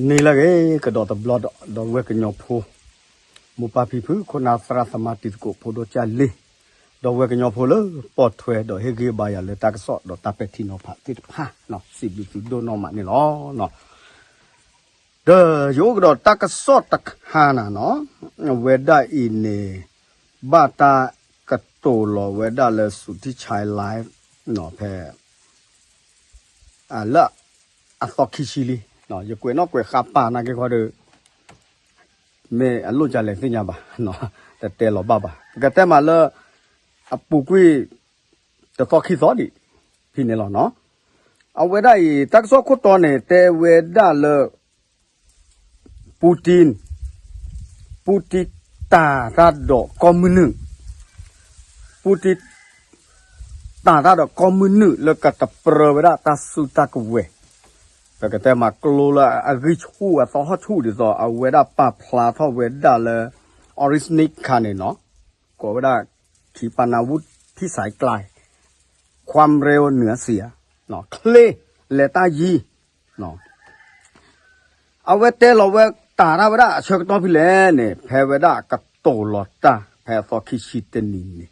န့ၣ်လၢအဂ့ၤ ကဒီးတဘျီဒီး ဒီပုၢ်ဝဲၢ်ကညီဖိ မိၢ်ပၢ်ဖံဖု ခိၣ်နၢ်သရၣ်သမါတံၤသကိးဖိဒိၣ်ကၢ်လံၤ ဒီပုၢ်ဝဲၢ်ကညီဖိလၢပိာ်ထွဲဒီးဟ့ၣ်ဂံၢ်ဘါယၤလၢတၢ်ကစီၣ်ဒီးတၢ်ပဲာ်ထံနီၤဖးသ့ၣ်တဖၣ် စံးဘျုးသုဒိၣ်နီၢ်မးန့ၣ်လီၤ. ဒီးယအိၣ်ကဒီးတၢ်ကစီၣ်တခါနၤနီၤ အဝဲဒၣ်အံၤန့ၣ် ဘၣ်တၢ်ကတိၤလီၤဝဲဒၣ်လၢ Suthi Chai Live ဖဲ လၢအသီခံဆံလံ, ယကွဲးနီၣ်ကွဲးဃါပာ်နာ်က့ခီဒီး မ့ၢ်အလိၣ်ကလဲၤသ့ၣ်ညါဘၣ်, တတဲလီၤဘၣ်ဘၣ်, ပကတဲမးလၢ အပူၤကွံာ် တသီခံသီဒံး ဖဲန့ၣ်လီၤနီၤ. အဝဲဒၣ်အံၤ တၢ်ကစီၣ်ခိၣ်တီန့ၣ် တဲဝဲဒၣ်လၢ Putin, Putin တၢ်တၢ်ဒီးကီၢ်မုၢ်နုာ်, Putin တၢ်တၢ်ဒီးကီၢ်မုၢ်နုာ်လၢကတပြၢဝဲဒၣ်တၢ်စုတၢ်ကဝဲၤ, ပကတဲမးကျိလၢအဂံၢ်ဆူၣ်အသီဟီၣ်ဆူၣ်ဒ်သိး အဝဲဒၣ်ပာ်ဖျါထီၣ်ဝဲဒၣ်လၢ Orishnik ခါန့ၣ်နီၤ, ကိးဝဲဒၣ် ขีปนาวุธพิสัยไกล ความเร็วเหนือเสือ ချ့လဲၤတၢ်ယံၤ အဝဲတဲလီၤဝဲတၢ်တၢ်ဝဲဒၣ်အဆၢကတီၢ်ဖဲလဲၣ်န့ၣ် ဖဲဝဲဒၣ်ကတိၤလီၤတၢ် ဖဲအသီခံဆံတနံၤန့ၣ်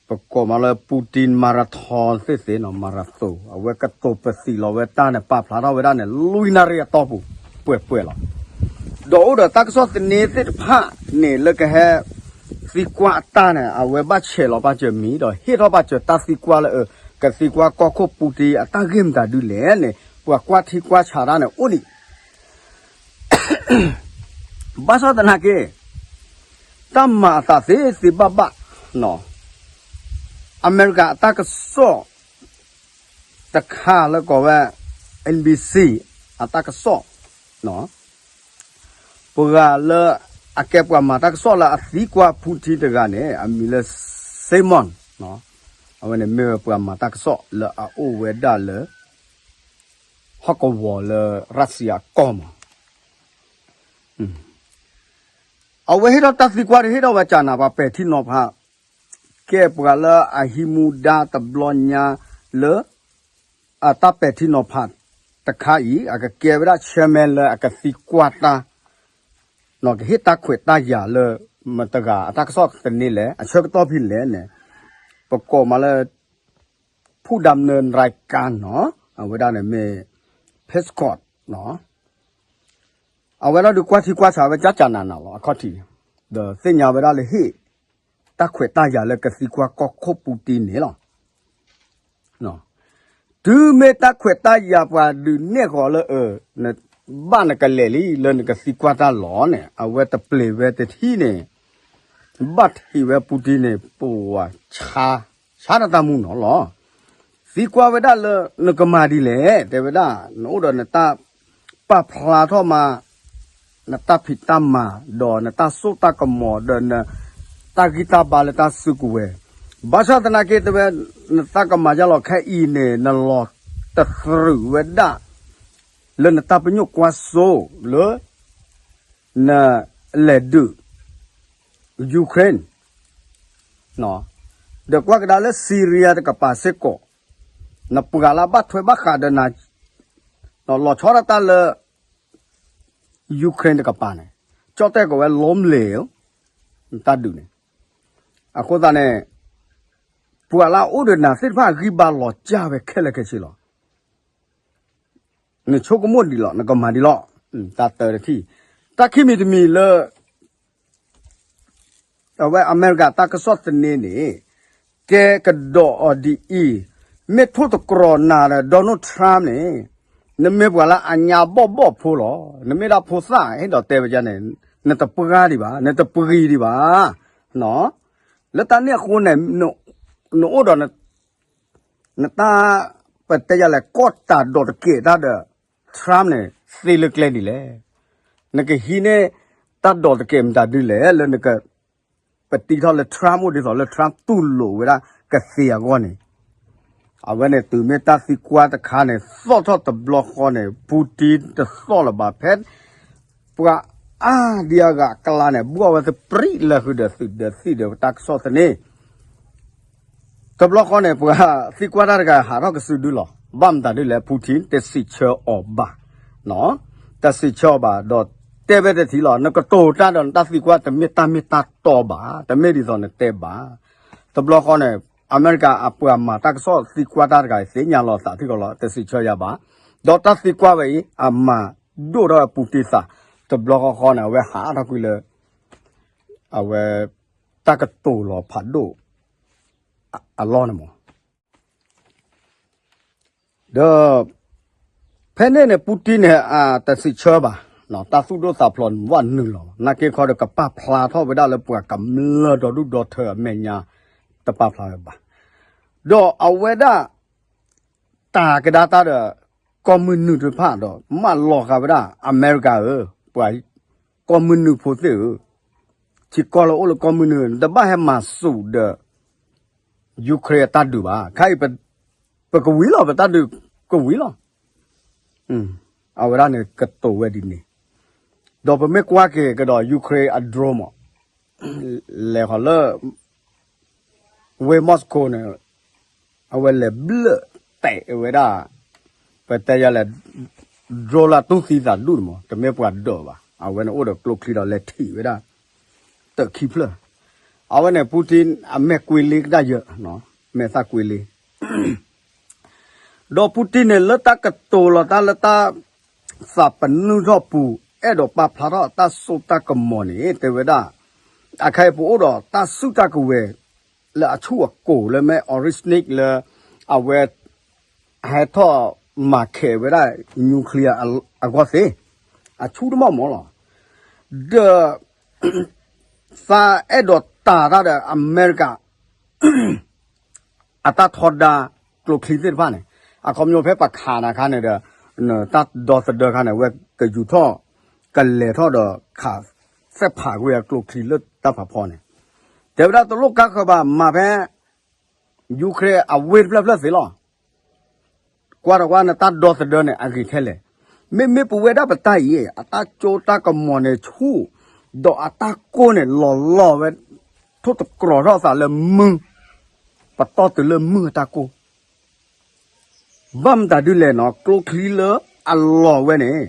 ပကိးမးလၢ Putin Marathon သ့ၣ်သ့ၣ်နီၤ Marathon အဝဲကတိၤပသံးလီၤဝဲတၢ်န့ၣ် ပာ်ဖျါထီၣ်ဝဲဒၣ်န့ၣ် လွံၢ်နၣ်ရံၣ်အတီၢ်ပူၤ ပှဲၤပှဲၤလီၤ. ဒီးအိၣ်ဒီးတၢ်ကစီၣ်သန့သ့ၣ်တဖၣ်န့ၣ် လၢကဟဲသံကွၢ်အတၢ်န့ၣ် အဝဲဘၣ်ဆဲးလီၤပာ်စၢၤမံၤ ဒီးဟ့ၣ်ထီၣ်ပာ်စၢၤတၢ်သံကွၢ်လၢ ကသံကွၢ်ကီၢ်ခိၣ်ပူတံအတၢ်ဂ့ၢ်မတၤဒုလဲၣ်န့ၣ် ပှၤကွၢ်ထံကွၢ်ဆးတၢ်န့ၣ်အိၣ်ဒံး ဘၣ်ဆၣ်သနာ်က့ တၢ်မၤအသးသ့သ့ဘၣ်ဘၣ်, အမဲရကၤအတၢ်ကစီၣ်တခါလၢကိးဝဲ NBC အတၢ်ကစီၣ်, ပှၤလၢအကဲပှၤမၤတၢ်ကစီၣ်လၢအသံကွၢ်ဖူထံတဂၤန့ၣ် အမံၤလၢ Simon, အဝဲန့ၣ်မ့ၢ်ဝဲပှၤမၤတၢ်ကစီၣ်လၢအအိၣ်ဝဲဒၣ်လၢ ဟီၣ်ကဝီၤလၢ Russia အကီၢ်မး အဝဲဟ့ၣ်ထီၣ်တၢ်သံကွၢ်ဒီးဟ့ၣ်ထီၣ်ဝဲကနၤပှၤပဲာ်ထံနီၤဖး ကဲပှၤလၢအဟံးမူဒါတဘျီညါလၢ အတၢ်ပဲာ်ထံနီၤဖးတခါအံၤ အကကဲဝဲဒၣ် chairman လၢအကသံကွၢ်တၢ် ကဟ့ၣ်တၢ်ခွဲးတၢ်ယာ်လၢ မတၤတဂၤအတၢ်ကစီၣ်သန့လဲၣ် အဆၢကတီၢ်ဖဲလဲၣ်န့ၣ် ပကိးမးလၢ ဖူၣ်ဒၣ်မနၢၤရၢၢ်ကၢၣ်နီၤ အဝဲဒၣ်န့ၣ်မ့ၢ် Peskov နီၤ အဝဲဒၣ်ဒုးကွၢ်ထံကွၢ်ဆးဝဲကၠၢ်ကၠၢ်နးနးလီၤ အခီၣ်ထံးန့ၣ် ဒီးသ့ၣ်ညါဝဲဒၣ်လၢဟ့ၣ် တၢ်ခွဲးတၢ်ယာ်လၢကသံကွၢ်ကီၢ်ခိၣ်ပူတံန့ၣ်လီၤ. တုၤမ့ၢ်တၢ်ခွဲးတၢ်ယာ်ပှၤဒုးနဲၣ်ဃီၤလၢအ ဘၣ်နကလဲၤလံလၢနကသံကွၢ်တၢ်လီၤန့ၣ် အဝဲတပျ့ၤဝဲတထံၣ်န့ၣ် ဘၣ်ထံးဝဲပူတံန့ၣ် ပဝၤဆါ ဆါတၢ်တၢ်မူနီၤလီၤ. သံကွၢ်ဝဲဒၣ်လၢနကမၤဒ်လဲၣ် တဲဝဲဒၣ် နအိၣ်ဒီးနတၢ်ပာ်ဖျါထီၣ်မး နတၢ်ဖံးတၢ်မၤ ဒီးနတၢ်စိတၢ်ကမီၤ ဒီးနတၢ်ဂံၢ်တၢ်ဘါလၢတၢ်စုကဝဲၤ ဘၣ်ဆၣ်သနာ်က့တဲဝဲ နတၢ်ကမၤယါလီၤခဲအံၤန့ၣ် နလီၤတသရူးဝဲဒၣ် လၢနတၢ်ပညိၣ်ကွၢ်စိလၢ နလဲၤဒုး Ukraine ဒီးကွၢ်ကဒါလၢ Syria တကပၤစ့ၢ်ကီး နပှၤလၢဘၣ်ထွဲဘၣ်ဃးဒီးနၤ လီၤဆီဒၣ်တၢ်လၢ Ukraine တကပၤန့ၣ် ကၠီၣ်တဲၣ်ကီးဝဲ ล้มเหลว နတၢ်ဒုးန့ၣ် အဃိသတးန့ၣ် ပှၤလၢအအိၣ်ဒီးနၤသ့ၣ်တဖၣ်အဂံၢ်ဘါလီၤစၢ်ဝဲခဲလၢာ်ခဲဆ့လီၤ. နဆိကမိၣ်ဒံးလီၤ နကမၤဒ်လီၤ. တၢ်တၢတထံၣ် တၢ်ခံမံၤတမံၤလၢ အဝဲအမဲရကၤတၢ်ကစီၣ်သန့န့ၣ် ကဲကဒီးအီၤဒ်အံၤ, မ့ၢ်ထိၣ်သတြီၤနၤဒီး Donald Trump န့ၣ် နမ့ၢ်ပှၤလၢအညါဘီၣ်ဘီၣ်ဖိလီၤ. နမ့ၢ်ဒၣ်ဖိသၣ်ဟ့ၣ်ဒီးတဲဝဲဒ်န့ၣ် နတပှၢ်ဒံးဘၣ်, နတပှံၤဒံးဘၣ်. လၢတၢ်န့ၣ်အဃိန့ၣ် နအိၣ်ဒီး နတၢ် ပတဲယၤလဲၣ် ကီၢ်တၢ်ဒိးတကဲးတၢ်ဒီး Trump န့ၣ် သ့လၢကျဲဒ်လဲၣ်. နကဟံးန့ၢ်တၢ်ဒိးတကဲးမတၤဒ်လဲၣ် လၢနက ပတံထီၣ်လၢ Trump အိၣ်ဒ်သိးလၢ Trump တူၢ်လိာ်ဝဲဒၣ်ကသ့အဂီၢ်န့ၣ် အဝဲန့ၣ်တုၤမ့ၢ်တၢ်သံကွၢ်တခါန့ၣ် သီၣ်ထီၣ်တဘျီဃီန့ၣ် Putin တသီၣ်လၢၤဘၣ် ဖဲ ပှၤအါဒံအါဂၤအကျါန့ၣ် ဘှီၣ်ဝဲသပရံးလၢဃုာ်ဒီးသုးဒီးသံၣ်ဒီးတၢ်ကစီၣ်သန့ တဘျီဃီန့ၣ် ပှၤသံကွၢ်တၢ်တဂၤဟးထီၣ်ကစုဒုလီၤ. ဘၣ်မတၤဒ်လဲၣ် Putin တစံးဆၢအီၤဘၣ်. တစံးဆၢဘၣ်, ဒီးတဲဝဲတထံၣ်လီၤ, နကတိၤတၢ်ဒီးနတၢ်သံကွၢ်တမ့ၢ်တၢ်မ့ၢ်တၢ်တီဘၣ်, တမ့ၢ်ဒ်သိးနတဲဘၣ်. တဘျီဃီန့ၣ် အမဲရကၤအပှၤမၤတၢ်ကစီၣ်သံကွၢ်တၢ်တဂၤအံၤ သ့ၣ်ညါလီၤသးထံကီၢ်လီၤ, တစံးဆၢယၤဘၣ်. ဒီးတၢ်သံကွၢ်ဝဲအံၤ အမၤဒိၣ်ထီၣ်ဝဲပူတံသး, တဘျီဃီဃီန့ၣ် အဝဲဟးထီၣ်ကွံာ်လၢ အဝဲ တၢ်ကတိၤလီၤဖးဒိၣ်အလီၢ်န့ၣ်မး. ဒီး ဖဲန့ၣ်န့ၣ် ပူတံန့ၣ် အတစံးဆၢဘၣ်, တၢ်သူၣ်ဒိၣ်သးဖျိးဝဲနုာ်လီၤ, နာ်က့ခီဒီးကပာ်ဖျါထီၣ်ဝဲဒၣ်လၢပှၤကမျၢၢ်ဒီဒူၣ်ဒီထၢအမဲာ်ညါ တပာ်ဖျါဝဲဘၣ်. ဒီးအဝဲဒၣ် တၢ်ကဒါတၢ်ဒီး ကီၢ်မုၢ်နုာ်တဖၣ်ဒီး မၢလီၤဃာ်ဝဲဒၣ် အမဲရကၤဧၢ, ပှၤ ကီၢ်မုၢ်နုာ်ဖိသ့ၣ်ဧၢ, ထံကီၢ်လၢအိၣ်လၢကီၢ်မုၢ်နုာ် နတဘၣ်ဟဲမၤစူၤဒီး Ukraine အတၢ်ဒုးဘၣ်, ခဲအံၤ ပကဝံၤလီၤ, ပတၢ်ဒုးကဝံၤလီၤ. အဝဲဒၣ်န့ၣ်ကတိၤဝဲဒ်န့ၣ်, ဒီးပမ့ၢ်ကွၢ်က့ၤကဒီး Ukraine အ drone မး လဲၤဃီၤလၢ ဝ့ၢ် Moscow န့ၣ် အဝဲလဲၤဘျၢၣ်တဲာ်ဝဲဒၣ်, ပတဲယၤလဲၣ်, drone လၢတူၢ်သံသးဒူၣ်န့ၣ်မး တမ့ၢ်ပှၤဒၢးဘၣ်, အဝဲန့ၣ်အိၣ်ဒီးကျိချံဒီးလဲၤထံၣ်ဝဲဒၣ် တၢးခံဖျၢၣ်, အဝဲန့ၣ် ပူတံ အမဲာ်ကွ့လ့ကဒါယၢၢ်, မဲာ်သၣ်ကွ့လ့ ဒီးပူတံန့ၣ် လၢတၢ်ကတိၤလီၤတၢ်လၢတၢ်သးပနုၢ်ထီၣ်ပူၤ အဲၣ်ဒိးပာ်ဖျါထီၣ်တၢ်စိတၢ်ကမီၤန့ၣ် တဲဝဲဒၣ်, အခဲအံၤပအိၣ်ဒီးတၢ်စုတၢ်ကဝဲၤ လၢအဆူၣ်အကိၤလၢမ့ၢ် Oryzhnik လၢ အဝဲ ဟဲထီၣ်မၤခဲးဝဲဒၣ် nuclear အဂီၢ်သ့, အဆူၣ်တမီၢ်မီၢ်လီၤ. ဒီး သးအဲၣ်ဒိးတၢ်တၢ်ဒီးအမဲရကၤ အတၢ်ထီဒါကျိချံသ့ၣ်တဖၣ်န့ၣ်, အခီပညီဖဲပခးနၤခါန့ၣ်ဒီး တၢ်ဒီသဒၢခါန့ၣ် အဝဲကယူၤထီၣ် ကလဲၤထီၣ်ဒီးခး သ့ၣ်ဖးကွံာ်အကျိချံလၢတၢ်ဖးဖီန့ၣ်, တဲဝဲဒၣ်တလိၣ်ကါဃၢၤဘၣ် မၤဖဲ Ukraine အဝ့ၢ်တဖျၢၣ်ဖျၢၣ်သ့လီၤ. ကွၢ်တကွၢ်နတၢ်ဒီသဒၢန့ၣ် အဂ့ၤခဲလၢာ်, မ့မ့ၢ်ပဝဲဒၣ်ပတၢ်အံၤ အတၢ်စိတၢ်ကမီၤန့ၣ်ဆူၣ်, ဒီးအတၢ်ကိၢ်န့ၣ် လီၤလီၤဝဲ ထိၣ်သတြီၤထီၣ်သးလၢမုၢ်, ပတီၢ်တုၤလၢမုၢ်အတၢ်ကိၢ်, ဘၣ်မတၤဒ်လဲၣ်နီၤ ကျိချံလၢအလီၤဝဲန့ၣ်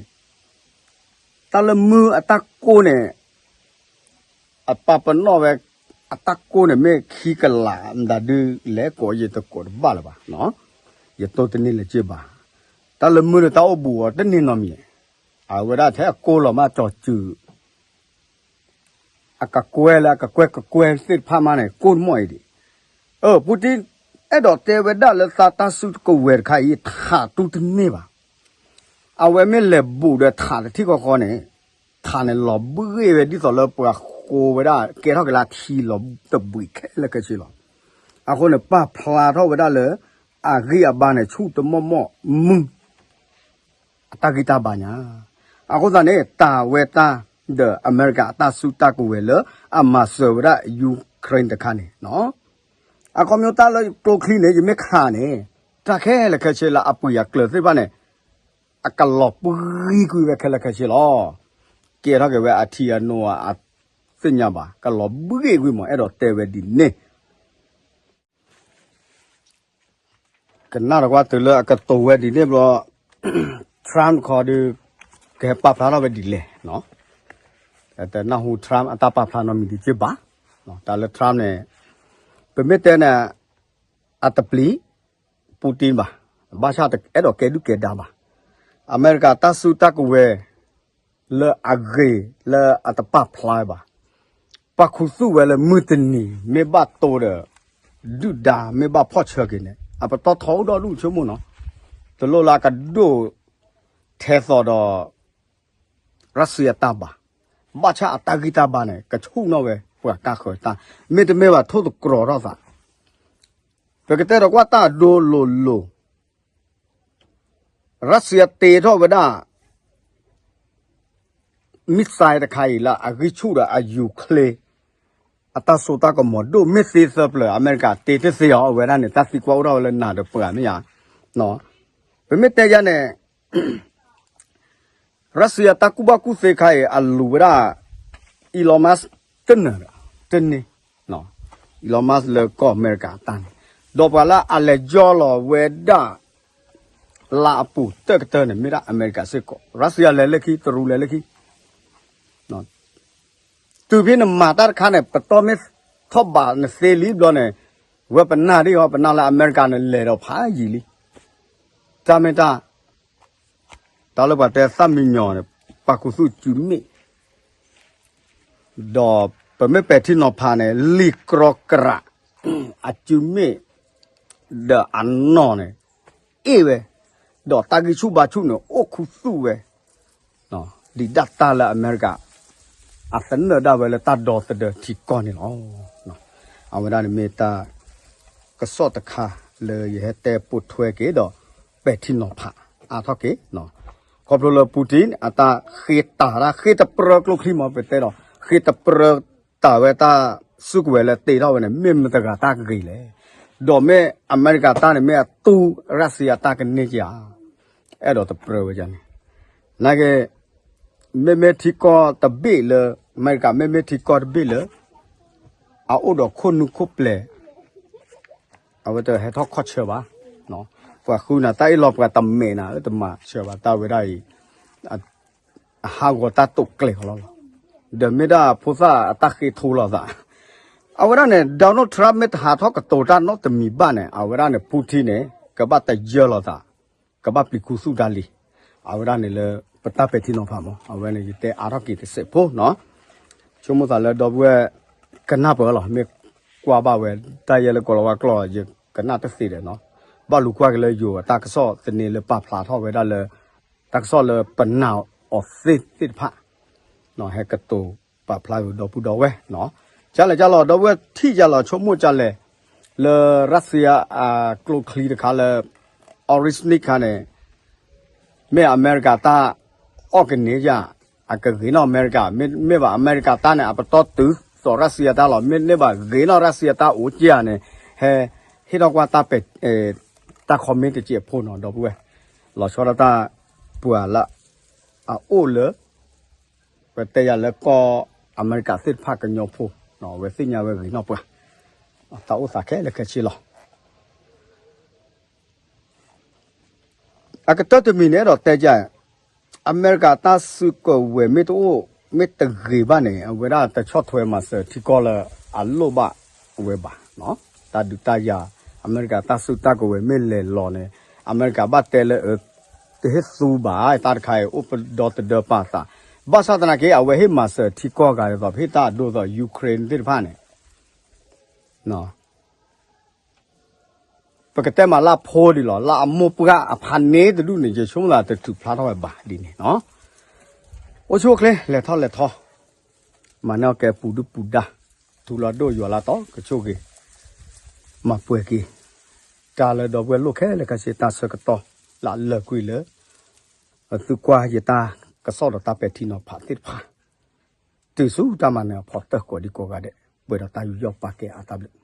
တၢ်လၢမုၢ်အတၢ်ကိၢ်န့ၣ် အပာ်ပနီၣ်ဝဲ အတၢ်ကိၢ်န့ၣ်မ့ၢ်ခံကလး မတၤဒ်လဲၣ် ကိးယတကိးတဘၣ်လၢၤဘၣ်, ယတိၢ်တန့ၢ်လၢၤဘၣ်. တၢ်လၢမုၢ်ဒီးတၢ်အိၣ်ဘူးအီၤတန့ၢ်နီတမံၤ, အဝဲဒၣ်ထဲအကိၢ်လီၤမး ကၠီၤစုၤ အကကွဲၢ်လၢအကကွဲၢ်ကကွဲၢ်သ့ၣ်တဖၣ်မးန့ၣ် ကိၢ်တမီၢ်အံၤဒံး. အၢ ပူတံ အဲၣ်ဒိးတဲဝဲဒၣ်လၢသးတၢ်စုကဝဲၤတခါအံၤ ထးတူၢ်တန့ၢ်ဘၣ်. အဝဲမ့ၢ်လဲၤဘူးဒီးထးတထံၣ်ဃီဃီန့ၣ် ထးန့ၣ်လီၤဘှံးဝဲဒ်သိးလၢပှၤဃိဝဲဒၣ် ကဲထီၣ်က့ၤလၢအထံလီၤတဘှံးခဲလၢာ်ခဲဆ့လီၤ. အဃိန့ၣ် ပာ်ဖျါထီၣ်ဝဲဒၣ်လၢ အဂံၢ်အဘါန့ၣ် ဆူၣ်တမီၢ်မီၢ်မုၢ် အတၢ်ဂံၢ်တၢ်ဘါညါ. အဃိသတးန့ၣ် တၢ်ဝဲတၢ် ဒီးအမဲရကၤအတၢ်စုတၢ်ကဝဲၤလၢ အမၤစၢၤဝဲဒၣ် Ukraine တခါန့ၣ် အခီပညီတၢ်လၢကျိချံန့ၣ် ယမ့ၢ်ခးန့ၣ် တၢ်ခဲလၢာ်ခဲဆ့လၢအပှ့ၤအကျၢၤသ့ၣ်တဖၣ်န့ၣ် အကလီၤပှံၤကွံာ်ဝဲခဲလၢာ်ခဲဆ့လီၤ. ကဲထီၣ်က့ၤဝဲအထံအနိအသ့ၣ်ညါဘၣ် ကလီၤဘှံးကွံာ်မး အဲၣ်ဒိးတဲဝဲဒ်န့ၣ် ကနၣ်တကွၢ်တုၤလၢအကတိၤဝဲဒ်န့ၣ်ဘျီ Trump တခီဒီး ကဟဲပာ်ဖျါထီၣ်ဝဲဒ်လဲၣ်. တနၢ်ဟူ Trump အတၢ်ပာ်ဖျါနီတမံၤဒံးက့ဘၣ်. တၢ်လၢ Trump န့ၣ် ပမ့ၢ်တဲန့ၣ် အတပျံၤ Putin ဘၣ်. ဘၣ်ဆၣ်တအဲၣ်ဒိးကဲဒုၣ်ကဲဒါဘၣ်. အမဲရကၤတၢ်စုတၢ်ကဝဲၤ လၢအဂ့ၤလၢအတပာ်ဖျါဝဲဘၣ်. ပာ်ခူသူၣ်ဝဲလၢမုၢ်တနံၤ မ့ၢ်ဘၣ်တိၢ်ဒီး ဒုၣ်ဒါမ့ၢ်ဘၣ်ဖီၣ်ဆၢက့ၤန့ၣ် အပတီၢ်ထီအိၣ်ဒီဒူၣ်ဆိကမိၣ်နီၤ. တလိၣ်လၢအကဒိၣ်ထဲသိးဒီး Russia တၢ်ဘၣ်. ဘၣ်ဆၣ်အတၢ်ဂံၢ်တၢ်ဘါန့ၣ် ကဆူၣ်နီၣ်ဝဲ ပှၤကါဃၢၤတၢ် မ့တမ့ၢ်ဘၣ်ထိၣ်သတြီၤထီၣ်သး ပကတဲဒီးကွၢ်တၢ်ဒိလိၤလိၤ Russia တ့ထီၣ်ဝဲဒၣ် missile တခါအံၤလၢအဂံၢ်ဆူၣ်ဒီးအ Ukraine အတၢ်စိတၢ်ကမီၤဒိၣ်မ့ၢ်သ့သၢပျၢၤ အမဲရကၤတ့တသ့အီၤ အဝဲဒၣ်န့ၣ် တၢ်သံကွၢ်အိၣ်ထီၣ်ဝဲလၢနၤဒီးပှၤမ့ၢ်ဧါ. ပမ့ၢ်တဲယၤန့ၣ် Russia တၢ်ကူၣ်ဘၣ်ကူၣ်သ့ခါအံၤ အလူၤဝဲဒၣ် Elon Musk တနၢၤဒီး တန့ၢ် Elon Musk လၢကီၢ်အမဲရကၤအတၢ်န့ၣ် ဒီးပှၤလၢအလဲၤယီၢ်လီၤဝဲဒၣ် လါအပူၤတၢၢ်ကတၢၢ်န့ၣ် မ့ၢ်ဒၣ်အမဲရကၤစ့ၢ်ကီး, ရၢစံယၤလဲၤလၢခံ, တရူးလဲၤလၢခံ, တုၤဖဲနမၤတၢ်တခါန့ၣ် ပတီၢ်မ့ၢ်ထီၣ်ဘးနသ့လံဘျီန့ၣ်, ဝဲပနၢ်ဒ်အံၤ ပနၢ်လၢအမဲရကၤန့ၣ် လဲၤဒီးဖးယံာ်လံ. တၢ်မ့ၢ်တၢ်, တၢ်လၢပှၤတဲသၣ်မံညီၤန့ၣ် ပာ်ခူသူၣ်စုမ့ၣ် ဒီးပမ့ၢ်ပဲာ်ထံနီၤဖးန့ၣ် လံာ်ကြီကြး အစုမ့ၣ် ဒီးအနီၢ်န့ၣ် အ့ၣ်ဝဲ, ဒီးတၢ်ဂံၢ်ဆူၣ်ဘါဆူၣ်န့ၣ် အိၣ်ခူသူၣ်ဝဲ, ဒ်ဒၣ်တၢ်လၢအမဲရကၤ အသနၢၣ်ဒၣ်ဝဲလၢတၢ်ဒီသဒၢထံကီၢ်န့ၣ်လီၤ. အဝဲဒၣ်န့ၣ်မ့ၢ်တၢ် ကစီၣ်တခါလၢယဟဲတဲပိာ်ထွဲက့ၤဒီး ပဲာ်ထံနီၤဖးအါထီၣ်က့ၤ, ခီဖျိလၢ Putin အတၢ်ဃ့တၢ်ဒၣ် ဃ့တပြၢကျိချံမး ပတဲဒီး ဃ့တပြၢတၢ်ဝဲတၢ်စုကဝဲၤလၢတ့ထီၣ်ဝဲန့ၣ် မ့ၢ်မတၤတဂၤတၢ်ဂ့ၤလဲၣ်. ဒီးမ့ၢ်အမဲရကၤတၢ်န့ၣ် မ့ၢ်အတူၢ်ရၢစံယၤတၢ်ကန့ၢ်ဧါ, အဲၣ်ဒိးတပြၢဝဲဒ်န့ၣ်, နာ်က့ မ့မ့ၢ်ထံကီၢ်တဘ့ၣ်လၢ အမဲရကၤ မ့မ့ၢ်ထံကီၢ်တဘ့ၣ်လၢ အအိၣ်ဒီးခိၣ်နူာ်ခိၣ်ပျဲၤ အဝဲတဟဲထီၣ်ခီၣ်ဆၢဘၣ်. ပှၤဃုနၤတၢ်အ့ၣ်လိာ် ပှၤတမဲာ်နၤ တမၤဆၢဘၣ် တၢ်ဝဲဒၣ်အံၤ အဟးဂီၤတၢ်တိာ်ကျဲၤဃီလီၤလီၤ. ဒီးမ့ၢ်ဒၣ်ဖိသၣ်အတၢ်ဃ့ထိလီၤသး, အဝဲဒၣ်န့ၣ် Donald Trump မ့ၢ်တဟးထီၣ်ကတိၤတၢ်နီတမံၤဘၣ်န့ၣ် အဝဲဒၣ်န့ၣ် Putin န့ၣ် ကဘၣ်တယၢလီၤသး, ကဘၣ်ပျံၤခူသူၣ်တၢ်လံ. အဝဲဒၣ်န့ၣ်လၢ ပတၢ်ပဲာ်ထံနီၤဖးမး အဝဲန့ၣ်ယတဲအါထီၣ်က့ၤတစဲးဖိနီၤ. ဆိကမိၣ်သးလၢဒီပုၢ်ဝဲၢ် ကနၢ်ပၢၢ်လီၤ မ့ၢ်ကွၢ်ဘၣ်ဝဲ တၢ်ယဲလၢကိးလီၤဝါကျိာ် ယကနၣ်တသ့ဒီးနီၤ, ဘၣ်လူၤကွၢ်က့ၤလၢယိၤအတၢ်ကစီၣ်သန့လၢပာ်ဖျါထီၣ်ဝဲဒၣ်လၢ တၢ်ကစီၣ်လၢပနာ်အီၤသ့သ့ၣ်တဖၣ် ဟဲကတိၤပာ်ဖျါကဒီပုၢ်ဒီဝဲၢ်နီၤ. ကလဲၣ်ကလီၤ ဒီပုၢ်ဝဲၢ်ထံၣ်ကလီၤ ဆိကမိၣ်ကလဲၣ် လၢရၢစံယၤအကျိချံတခါလၢ Oryzhnik ခါန့ၣ် မ့ၢ်အမဲရကၤတၢ်အီၣ်ကန့ၢ်ယၤ အကဂ့ၤနီၣ်အမဲရကၤ, မ့မ့ၢ်ဘၣ်အမဲရကၤတၢ်န့ၣ် အပတီၢ်တုၤသိးရၢစံယၤတၢ်လီၤ. မ့ၢ်န့ၢ်ဘၣ် ဂ့ၤနီၣ်ရၢစံယၤတၢ်အိၣ်က့ၤဧါန့ၣ် ဟဲ ဟ့ၣ်ထီၣ်ကွၢ်တၢ်ပဲာ် တၢ် comment တစဲးဖိနီၤ ဒီပုၢ်ဝဲၢ်, လီၤဆီဒၣ်တၢ် ပှၤလၢ အအိၣ်လၢ ပတဲယၤလၢကီၢ်အမဲရကၤသ့ၣ်တဖၣ်ကညီဖိ အဝဲသ့ၣ်ညါဝဲဂ့ၤနီၣ်ပှၤ တၢ်အိၣ်သးခဲလၢာ်ခဲဆ့လီၤ. အကတၢၢ်တမံၤန့ၣ် အဲၣ်ဒိးတဲယၤ အမဲရကၤတၢ်စုကဝဲၤမ့ၢ်တအိၣ် မ့ၢ်တဂ့ၤဘၣ်န့ၣ် အဝဲဒၣ်တဆီၣ်ထွဲမၤစၢၤထံကီၢ်လၢအလိၣ်ဘၣ်ဝဲဘၣ်. တၢ်ဒုးတၢ်ယၤ အမဲရကၤတၢ်စုတၢ်ကဝဲၤမ့ၢ်လဲၤလီၤန့ၣ် အမဲရကၤဘၣ်တဲလၢ တဟ့ၣ်သူဘၣ် တၢ်တခါအံၤ အိၣ်ပဒီသဒၢပာ်သး, ဘၣ်ဆၣ်သနာ်က့ အဝဲဟ့ၣ်မၤစၢၤထံကီၢ်ဂၤဒ်သိး ပဟ့ၣ်တၢ်အဒိသိး Ukraine သ့ၣ်တဖၣ်န့ၣ် ပကတဲမးလၢအဖိဒ်လီၤ လၢအမိၢ်ပှၢ်အဖါန့ၣ်တဒူၣ်န့ၣ် ယဆိကမိၣ်သးတထုးဖျါထီၣ်ဝဲဘၣ်ဒ်န့ၣ်နီၤ. အိၣ်ဆူၣ်အိၣ်ချ့ လဲၤထီၣ်လဲၤထီ မၤန့ၢ်အီၣ်ကဲပူၤဒုၣ်ပူၤဒါ ထူလီၤဒိၣ်ယွၤလၢတီ ကဆိၣ်ဂ့ၤ မၤပှဲၤက့ၤ တၢ်လၢဒီပုၢ်ဝဲၢ်လိၣ်ခဲလၢာ်ခဲဆ့ တၢ်ဆၢကတီၢ်လၢအလၢာ်ကွံာ်လၢ သုကွၢ်ယတၢ်ကစီၣ်ဒီးတၢ်ပဲာ်ထံနီၤဖးသ့ၣ်တဖၣ် တုၤဆူတၢ်မၤနၢၤအဖီတၢၢ်ကိးဒံကိးဂၤဒဲး ပှဲၤဒီးတၢ်ယူးယီၣ်ပာ်ကဲအါတၢ်ဘျုး